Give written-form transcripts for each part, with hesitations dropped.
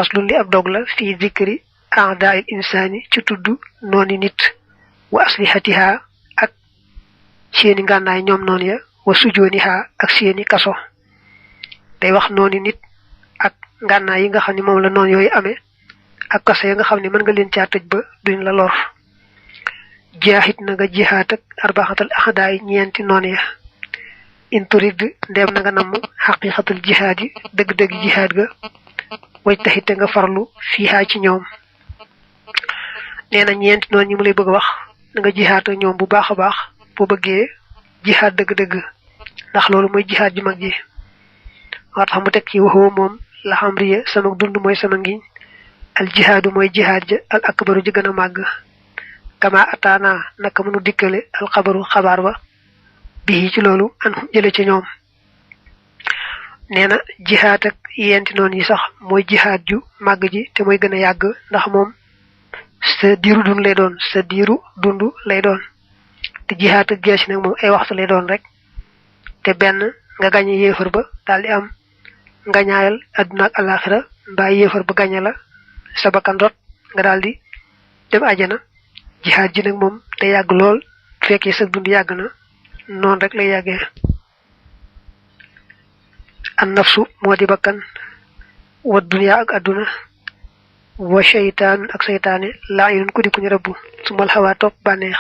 faslun li ab dog la fii zikri a'da'il insani ci tudd nooni nit wa aslihatiha ak seeni ngànnaay ñoom noon ya wa sujooniha ak seeni kaso day wax nooni nit ak ngànnaay yi nga xam ne moom la noon yooyu amee ak kaso ya nga xam ne mën nga leen caa tëj ba duñ la lor jaahit na nga jihaat ak arbaaxatal ahdaay ñeenti noon ya in turid ndeem na nga namm xaqiqatul jihaad yi dëgg-dëgg jihaad ga way taxite nga farlu fiihaa ci ñoom nee na ñeenti noon ñi mu lay bëgg a wax na nga jihaat ak ñoom bu baax a baax boo bëggee jihaad dëgg-dëgg ndax loolu mooy jihaad ju mag ji waa tax mu teg ci waxoo moom la xamriya sama dund mooy sama ngiñ al jihaadu mooy jihaad ja al akbaru ji gën a màgg kama ataana naka mënu dikkale al xabaru xabaar ba bii ci loolu an jële ci ñoom nee na jihaad ak yenti noonu yi sax mooy jihaad ju màgg ji te mooy gën a yàgg ndax moom sa diiru dund lay doon sa diiru dund lay doon te jihaad ak geesi nag moom ay waxtu lay doon rek te benn nga gañe yéefar ba daal di am nga ñaayal adduna ak alaxira mbaa yéefar ba gañe la sa bakkan rot nga daal di dem àjjana jihaad ji nag moom te yàgg lool fekkee sa dund yàgg na noonu rek lay yàggee an nafsu moo di bakkan wa dunya ak adduna wa sheytaan ak seytaane laa yun ku di kuñu rëbb su mal xawaa topp bànneex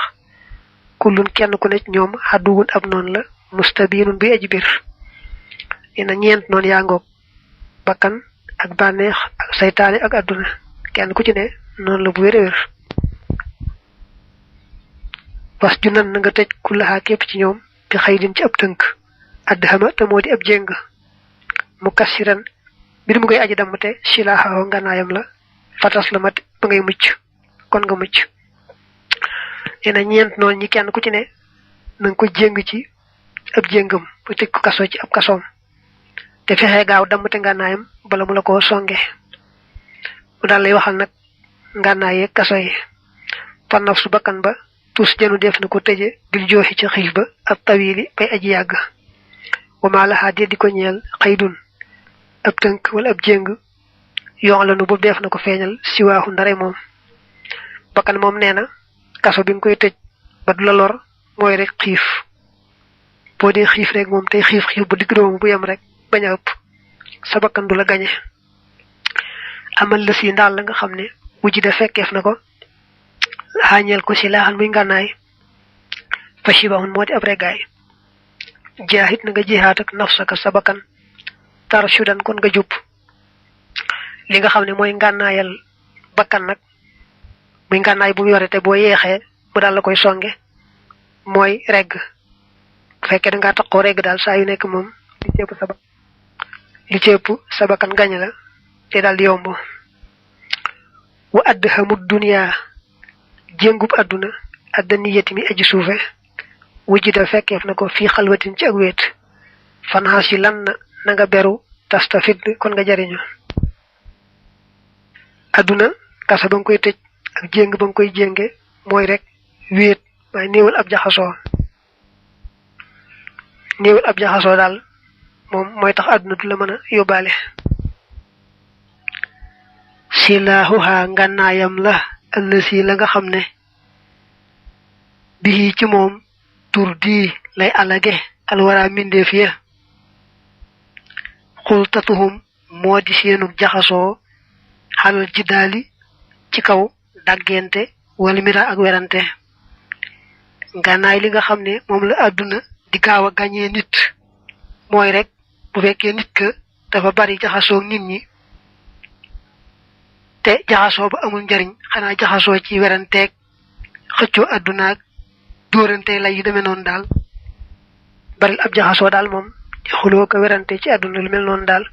kullun kenn ku nekk ñoom xadduwun ab noonu la mustabinun bi aji bir nee na ñeent noonu yaa ngoog bakkan ak bànneex ak seytaane ak adduna kenn ku ci ne noonu la bu wér a wér was ju nan na nga tëj ku laxaa képp ci ñoom bi xëy din ci ab tënk add xama te moo di ab jéng mu kassiran mbir mu ngay aji dammate silaaxawo nganaayam la fatas la mat ba ngay mucc kon nga mucc nee na ñeent noonu ñi kenn ku ci ne na nga ko jéng ci ab jéngam bu tëj ko kaso ci ab kasoom te fexee gaaw dammate nganaayam bala mu la ko songe mu daal lay waxal nag nganaayee kaso yi fa nafsu bakkan ba tus janu def na ko tëje bil jooxi ci xiif ba ab tawili bay aji yàgg wama laxaa dee di ko ñeel xëydun ab tënk wala ab jéng yoon la nu bu def na ko feeñal siwaaxu ndare moom bakkan moom nee na kaso bi nga koy tëj ba du la lor mooy rek xiif boo dee xiif rek moom tey xiif bu digg doomu bu yem rek bañ a ëpp sa bakkan du la gañe amal la si ndaal la nga xam ne wujji da fekkeef na ko xaañeel ko si laaxal muy ngànnaay fa shibahun moo di ab regaay jaahit na nga jihaat ak nafsaka sa bakkan tar sudan kon nga jub li nga xam ne mooy ngànnaayal bakkan nag muy ngànnaay bu mu yore te boo yeexee bu daal la koy songe mooy regg bu fekkee da ngaa taxoo regg daal saa yu nekk moom li ci ëpp sa bakkan gañ la te daal di yomb wa add xamut duniyaa jéngub àdduna adda niyati mi aji suufe wujjida fekkeef na ko fii xalwatin ci ak wéet fanxaas yi lan na nga beru tastafid kon nga jariñu àdduna kasa ba nga koy tëj ak jéng ba nga koy jénge mooy rek wéet waaye néewal ab jaxasoo daal moom mooy tax àdduna du la mën a yóbbaale silaahuha ngànnaayam la allasi la nga xam ne bii ci moom tur di lay alage alwara mindeef ya xultatuhum moo di seenu jaxasoo xalal jiddaali ci kaw daggente wala mira ak werante ngànnaay li nga xam ne moom la àdduna di gaaw a gañee nit mooy rek bu fekkee nit ka dafa bari jaxasoo nit ñi te jaxasoo ba amul njariñ xanaa jaxasoo ci weranteeg xëccoo àddunaak dóorante lay yu demee noonu daal baril ab jaxasoo daal moom di xuloo ko werante ci àdduna lu mel noonu daal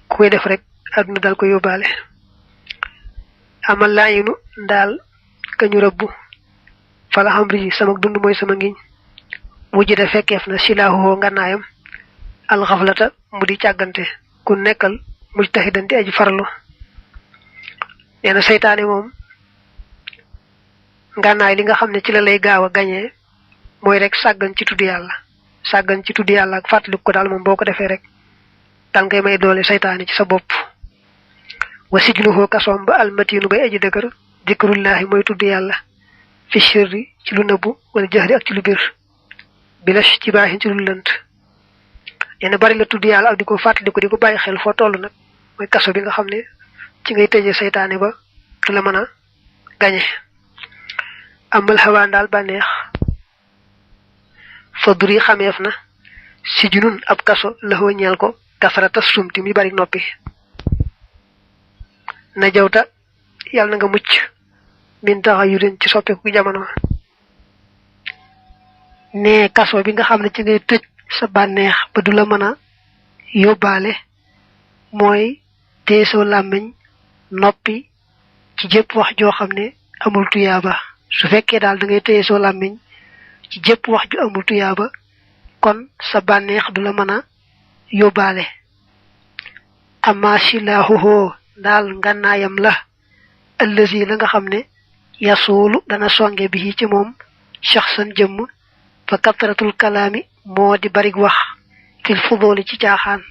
ku koy def rek àdduna daal ko yóbbaale amal laayinu daal ka ñu rëbbu fala xamri sama dund mooy sama ngiñ wujj da fekkeef na silaahuwoo nganaayam alxaflata mu di càggante ku nekkal mujtahidan di aji farlu nee na seytaane moom ngànnaay li nga xam ne ci la lay gaaw a gañee mooy rek sàggan ci tudd yàlla ak fàttaliku ko daal moom boo ko defee rek dal ngay may doole seytaane ci sa bopp wa sijnuhu kasom ba almatinu bay aji dëgër dikrullahi mooy tudd yàlla fi sirri ci lu nëbbu wala jahri ak ci lu bir bila ci baaxin ci lu lënt yene bari la tudd yàlla ak di ko fàttali ko di ko bàyyi xel foo toll nag mooy kaso bi nga xam ne ci ngay tëjee saytaane ba du la mën a gañe amal xawaan daal bànneex fadri xameef na si junun ab kaso laxoo ñeel ko kasarata sumti mi bari noppi na jawta yàlla na nga mucc min taxa yurin ci soppeeku jamono ne kaso bi nga xam ne ci ngay tëj sa bànneex ba du la mën a yóbbaale mooy teesoo làmmiñ noppi ci jëpp wax joo xam ne amul tuyaaba su fekkee daal da ngay teesoo làmmiñ ci jëpp wax ju amul tuyaaba kon sa bànneex du la mën a yóbbaale amma silaahuhoo daal ngànnaayam la allazi la nga xam ne yasuulu dana songe bi ci moom shaxsan jëmm fa katratul kalaami moo di barig wax fil fudooli ci caaxaan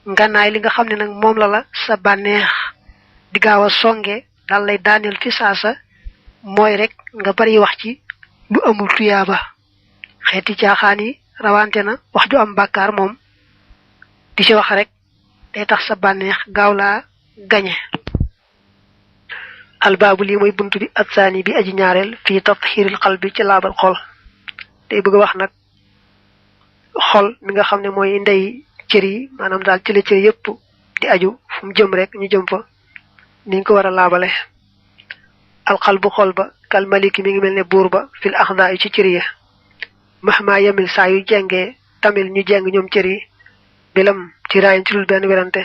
ngànnaay li nga xam ne nag moom la sa bànneex di gaaw a songe dal lay daaneel fi saasa mooy rek nga bari wax ci lu amul tuyaaba xeeti caaxaan yi rawante na wax ju am bàkkaar moom di ci wax rek day tax sa bànneex gaaw laa gañe albaabu lii mooy buntu bi atsaani bi aji ñaareel fii tatxiiril qalbi ci laabal xol tey bëgg a wax nag xol mi nga xam ne mooy ndey cër yi maanaam daal ci la cër yépp di aju fu mu jëm rek ñu jëm fa niñ ko war a laabale alxalbu xol ba kal maliki mi ngi mel ne buur ba fil axda yi ci cër yi mahma yemil saa yu jengee tamil ñu jeng ñoom cër yi bilam ci raayin ci lul benn werante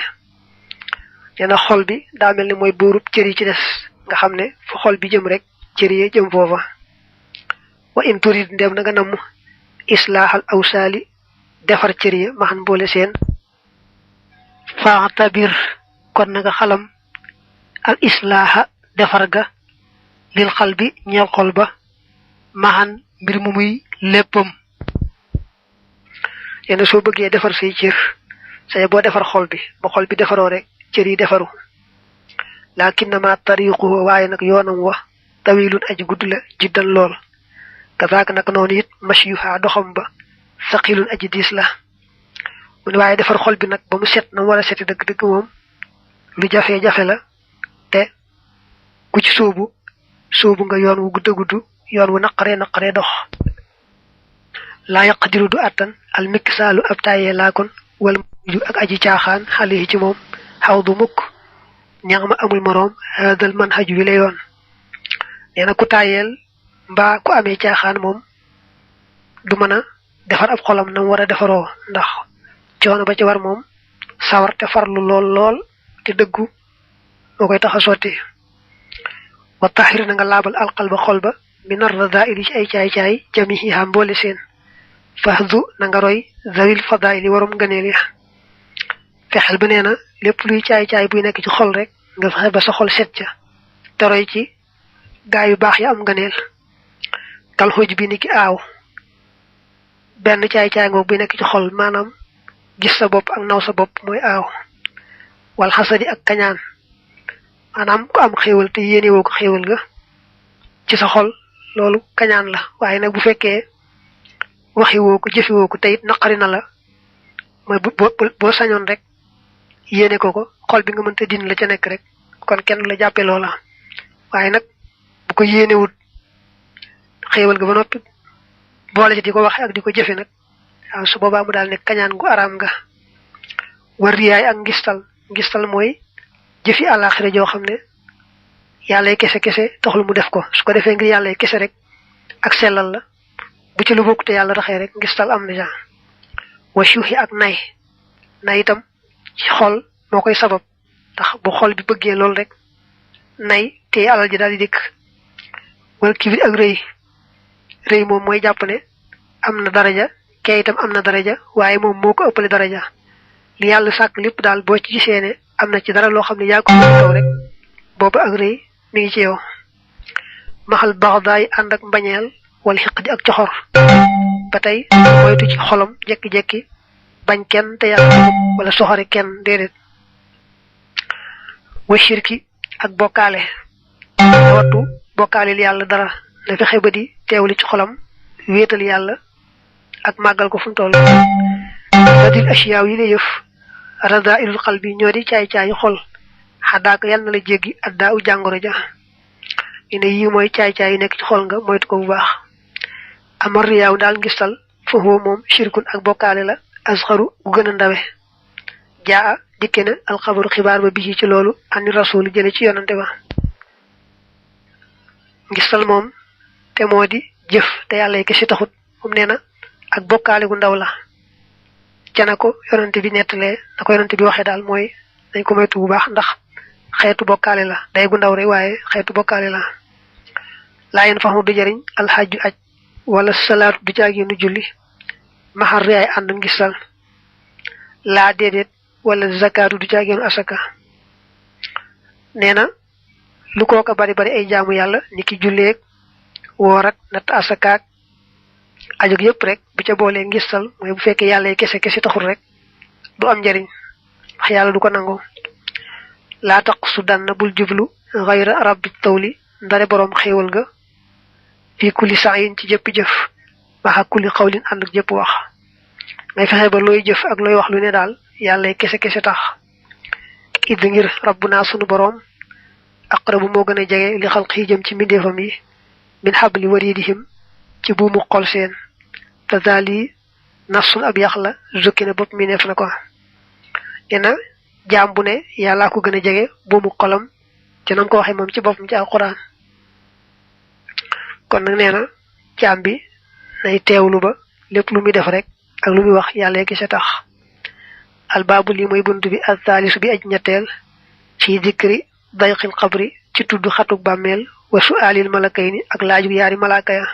nee na xol bi daa mel ne mooy buurub cër yi ci des nga xam ne fu xol bi jëm rek cër yi jëm foofa wa in turid ndem na nga namm islaaxal awsaali defar cër yi maxan boole seen faatabir kon na nga xalam al islaaxa defar ga lil xal bi ñeel xol ba maxan mbir mu muy léppam yenn soo bëggee defar say cër say boo defar xol bi ba xol bi defaroo rek cër yi defaru lakinnama tariquhu waaye nag yoonam wa tawilun aji gudd la jiddan lool kazaak nag noonu it mashyuha doxam ba saqilun aji diis la mu ne waaye defar xol bi nag ba mu set na mu war a seti dëgg-dëgg moom lu jafe-jafe la te ku ci sóobu nga yoon wu gudd a gudd yoon wu naqaree dox laa yaqdiru du attan al miksaalu ab tayee laakon wala mujju ak aji caaxaan xale yi ci moom xaw du mukk ñax ma amul moroom hadal manhaj wi la yoon nee na ku tayeel mbaa ku amee caaxaan moom du mën a defar ab xolam na mu war a defaroo ndax coono ba ci war moom sawar te farlu lool te dëggu moo koy tax a sotti wa taxir na nga laabal alqalba xol ba min ar-radaa'ili ci ay caay-caay jamiiha mboole seen fahdu na nga roy zawil fadaa'ili warum ngëneel ya fexel ba nee na lépp luy caay-caay buy nekk ci xol rek nga fexe ba sa xol set ca te roy ci gaa yu baax ya am ngëneel kal xoj bi ni ki aaw benn caay-caay ngoog buy nekk ci xol maanaam gis sa bopp ak naw sa bopp mooy aaw wal xasadi ak kañaan maanaam ku am xéewal te yéene woo ko xéewal nga ci sa xol loolu kañaan la waaye nag bu fekkee waxi woo ko jëfi woo ko te it naqari na la mooy boo sañoon rek yéene ko xol bi nga mënta din la ca nekk rek kon kenn la jàppe loola waaye nag bu ko yéenewut xéewal ga ba noppi boole ci di ko waxe ak di ko jëfe nag waaw su boobaa mu daal ne kañaan gu araam nga war riyaay ak ngistal mooy jëfi àllaaxira joo xam ne yàlla kese taxul mu def ko su ko defee ngir yàlla kese rek ak sellal la bu ci lu bokk te yàlla taxee rek ngistal am na ja wa shuhi ak nay itam ci xol moo koy sabab tax bu xol bi bëggee loolu rek nay te alal ji daal di dikk wala kibir ak rëy moom mooy jàpp ne am na daraja kee itam am na daraja waaye moom moo ko ëppale daraja li yàlla sàkk lépp daal boo ci gisee ne am na ci dara loo xam ne yaa ko kaw rek boobu ak rëy mi ngi ci yow maxal baxdaay ànd ak mbañeel wala xiq di ak coxor ba tey moytu ci xolam jekki-jekki bañ kenn te yàlla wala soxore kenn déedéet wa shirki ak bokkaale wattu bokkaalil yàlla dara na fexe ba di teewli ci xolam wéetal yàlla ak màggal ko fu mu toll radil asiyaaw yi ne yëf radailul qalbi ñoo di caay-caayi xol xadaaka yàlla na la jéggi addaa u jàngoro ja ñu ne yii mooy caay-caay yi nekk ci xol nga moytu ko bu baax amar riyaaw daal ngistal foofu moom shirkun ak bokkaale la asxaru gu gën a ndawe jaa dikke na alxabaru xibaar ba bi ci loolu ani rasul jële ci yonante ba ngistal moom te moo di jëf te yàlla kese taxut moom nee na ak bokkaale gu ndaw la cana ko yonante bi nettalee na ko yonante bi waxee daal mooy dañ ko moytu bu baax ndax xeetu bokkaale la day gu ndaw rek waaye xeetu bokkaale la laa yeen faxmu du jëriñ alxajju aj wala salaatu du caagéenu julli maxar riyaay ànd ngistal laa déedéet wala zakaatu du caagéenu asaka nee na lu kooka bari bari ay jaamu yàlla ni ki julleeg woor ak natt asakaak ajog yëpp rek bu ca boolee ngistal mooy bu fekkee yàlla kese kese taxul rek du am njariñ wax yàlla du ko nangu laa taq su danna bul jublu xayra rabbi tawli ndare boroom xéewal nga fii kulli sa'yin ci jëpp jëf maxa kulli xawlin ànd ak jëpp wax ngay fexe ba looy jëf ak looy wax lu ne daal yàlla kese kese tax id ngir rabbuna sunu boroom aqrabu moo gën a jege li xalqi jëm ci mbindeefam yi min xabli waridihim ci buumu xol seen te daal yi nafsun ab yax la zukki na bopp mi neef na ko nee na jaam bu ne yàllaa ko gën a jege buumu xolam ci nam ko waxee moom ci boppam ci alquran kon nag nee na jaam bi nay teewlu ba lépp lu muy def rek ak lu muy wax yàlla ki sa tax albaabu lii mooy bunt bi althaalisu bi aj ñetteel fii dikri dayqil xabri ci tudd xatuk bàmmeel wa su'aalil malakayni ak laaju yaari malaaka ya